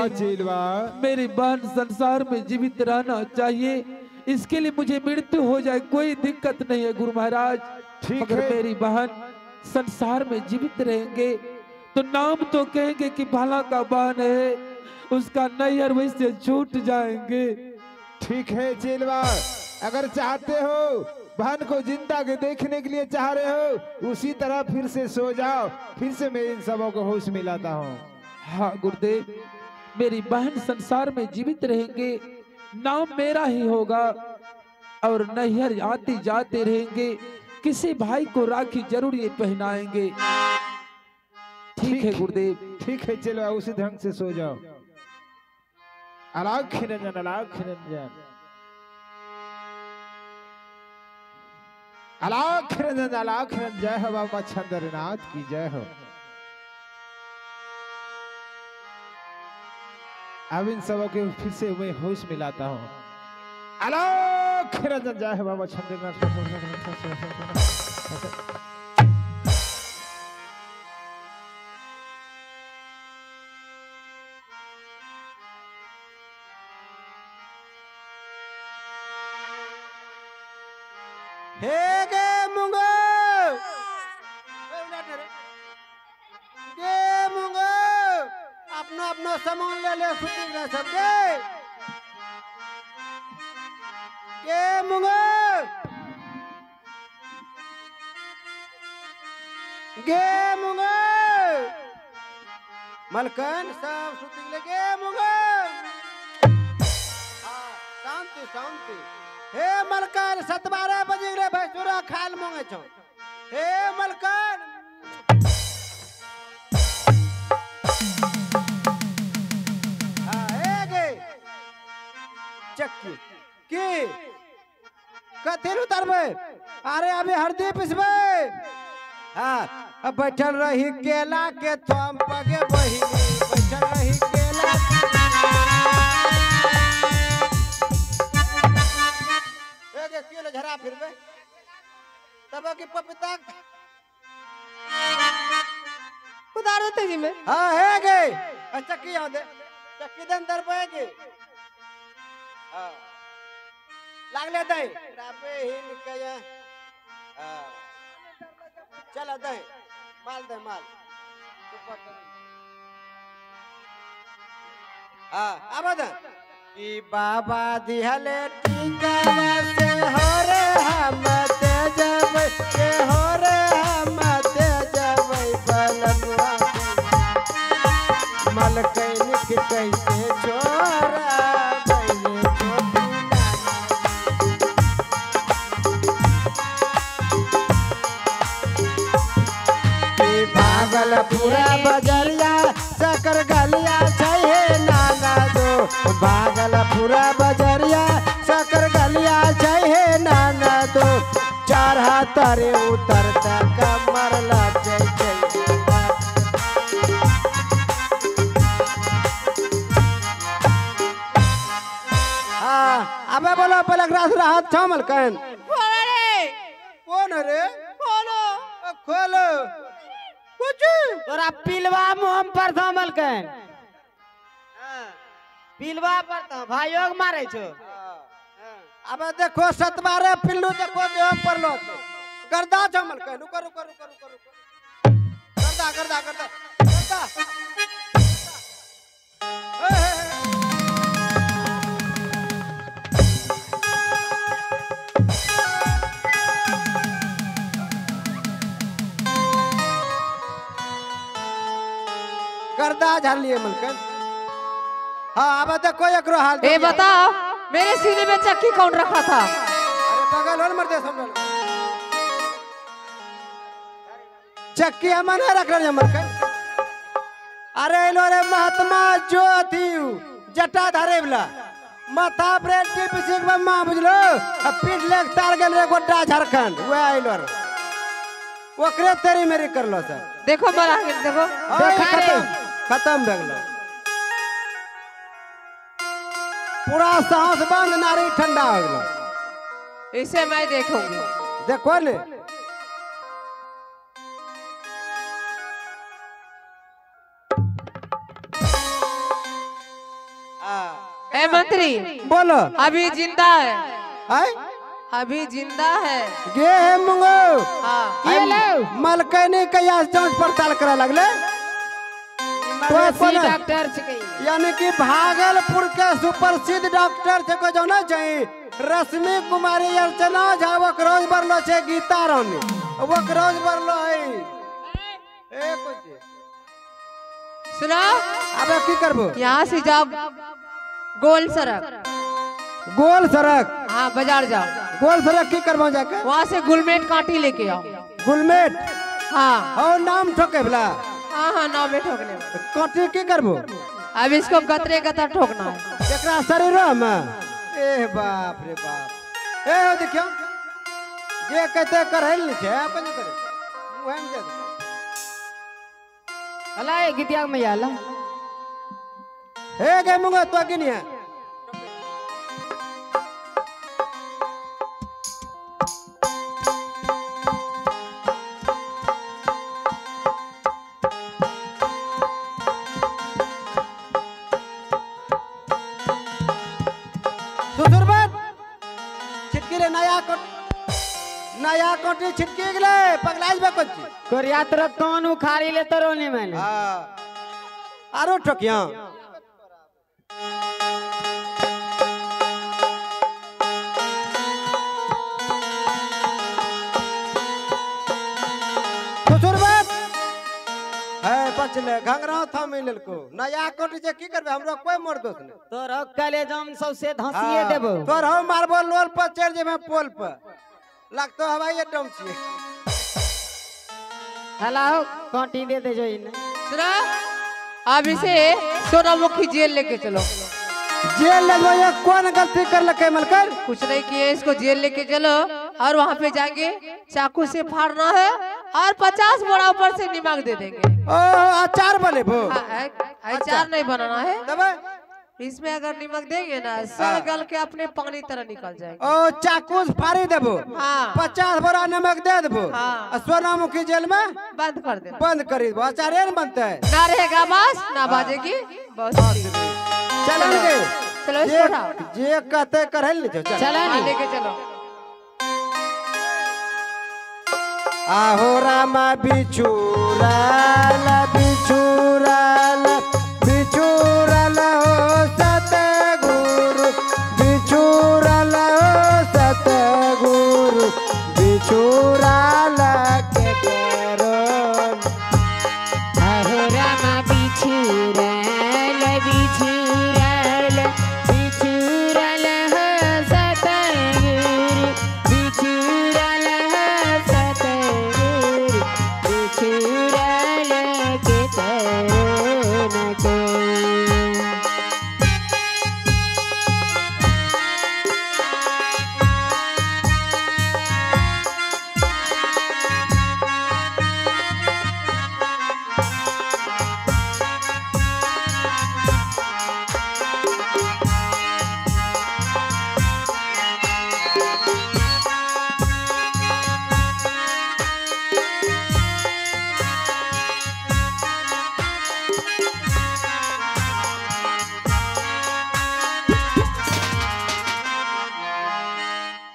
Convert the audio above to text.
हाँ चेलवा, मेरी बहन संसार में जीवित रहना चाहिए, इसके लिए मुझे मृत्यु हो जाए कोई दिक्कत नहीं है गुरु महाराज। ठीक मगर है, मेरी बहन संसार में जीवित रहेंगे तो नाम तो कहेंगे कि भला का बहन है, उसका नैहर वैसे छूट जाएंगे। ठीक है चेलवा, अगर चाहते हो बहन को जिंदा के देखने के लिए चाह रहे हो, उसी तरह फिर से सो जाओ, फिर से मैं इन सबों को होश मिलाता हूँ। हाँ गुरुदेव, मेरी बहन संसार में जीवित रहेंगे, नाम मेरा ही होगा और नैहर आते जाते रहेंगे, किसी भाई को राखी जरूर ये पहनाएंगे। ठीक है गुरुदेव। ठीक है चलो, उसी ढंग से सो जाओ। अलाख निरंजन, अलाख निरंजन, अलाख निरंजन, अलाख निरंजन। जय हो बाबा चंद्रनाथ की जय हो। अब इन सबों के फिर से मैं होश मिलाता हूँ। अलाख निरंजन, जय हो बाबा चंद्रनाथ। हे गे मुंगो, गे मुंगो, अपना अपना सामान ले ले, सुती गए सब गे। गे मुंगो, गे मुंगो, मलकन सब सुती गए। गे मुंगो, शांति शांति। हे मलकन, 7-12 बजे रे भैंसुरा खाल मांगे छो। हे मलकन, हाँ हे गे चक्की की कथी उतरबे? अरे अभी हरदी पिसबे। हाँ अब बैठल रही केला के थम पगे बहिनी, बैठल रही केला झरा फिरबे तब की पपीता उतार देते जी में। हाँ है गए, चक्की आ दे, चक्की दे अंदर पे हाँ लागले दे रापे हिल के। हाँ चल दे माल, दे माल। हाँ अब दे कि बाबा दिहले टीका से हो रे हम ते जबै, के हो रे हम ते जबै बलमुआ मलकैन के कैसे छोरा बैले छोटी भागलपुरा बजरिया सकर गलिया चाहिए नाना दो, भागलपुरा बजरिया सकर गलिया चाहिए नाना दो, चार हाथ उतरता कमर लचै छै। हाँ अबे बोलो पलक रास हाथ छो मलकन। कौन रे? खोलो खोलो कुछ तोरा पिलवा मुंह पर थो मलकन, पिलवा पर तो भाइयोग मारे छो। अब देखो 7-12 पिल्लू देखो देह पर लो गर्दा छो मलकन। रुको रुको रुको रुको रुको, गर्दा गर्दा गर्दा गर्दा। गर्दा झाड़ लिए मलकन। हाँ अब देखो एकरो हाल। ए बताओ मेरे सीने में चक्की कौन रखा था? अरे बगल और मरते समझ चक्की हम नहीं रख रहे मलकन। अरे लो रे महात्मा जो थी जटा धारे वाला माथा ब्रेड टिप सिक में मां बुझलो, अब पीठ लेक तार गेल रे गोड्डा झारखंड वे आइलो रे ओकरे तेरी मेरी कर लो सर। देखो मरा गेल, देखो खत्म खत्म भे गेलो पूरा सांस बंद, नारी ठंडा हो गेलो। इसे मैं देखूंगी। देखो ने ए मंत्री बोलो। अभी जिंदा है। आय अभी जिंदा है। गे है मुंगो। हाँ ये लो मलकनी कया जांच पड़ताल करे लगले तो डॉक्टर छिकै, यानी कि भागलपुर के सुप्रसिद्ध डॉक्टर छे को जाना चाहिए रश्मि कुमारी अर्चना झा वकरोज बरलो छे गीता रानी वकरोज बरलो है। ए कुछ सुनो अब की करबो? यहाँ से जाओ गोल सड़क। गोल सड़क? हाँ बाजार जाओ। गोल सड़क की करबो जाके? वहाँ से गुलमेट काटी लेके आओ। गुलमेट? हाँ। और नाम ठोके वाला? हाँ हाँ नाम में ठोकने। काटी की करबो? अब इसको गतरे गतर ठोकना है। एकरा शरीर में? ए बाप रे बाप। ए हो देखियो जे कहते करैल नहीं छे आप नहीं करे मुंह में दे। अला ए गीतिया में आला। हे गे मुंगा तो की नहीं है। नया कोटी छिटकी गेले पगलाइ बे कोची कोरिया तोरा कान उखाड़ी ले तोरो नहीं मैंने। हां आरो ठोकिया। ससुर बात है बचले घंगरा था मिलल को नया कोटी जे की करबे हमरो कोई मोर दोष नहीं। तोरो कलेजम सबसे धसिए देबो। तोर हम मारबो लोल पर चढ़ जेबे पोल पर लगतो हवाई अड्डा में छिए। हला हो कांटी दे दे जो इन। सुना अब इसे सोनामुखी जेल लेके चलो। जेल ले लो ये कौन गलती कर लके मलकर? कुछ नहीं किए, इसको जेल लेके चलो और वहाँ पे जाएंगे चाकू से फाड़ना है और 50 बोरा ऊपर से दिमाग दे देंगे। ओ अचार बने वो? अचार नहीं बनाना है इसमें, अगर नमक देंगे ना सड़ गल के अपने पानी तरह निकल जाएगा। ओ चाकू से फाड़ी देबो। हाँ। 50 बोरा नमक दे देबो। हाँ। सोनामुखी जेल में बंद कर दे। बंद कर देबो अचारे न बनता है ना रहेगा बस ना बाजेगी बस। चलेंगे चलो इसको उठाओ। जे कहते करल नहीं चलो लेके चलो। आहो रामा बिछुरा बिछुरा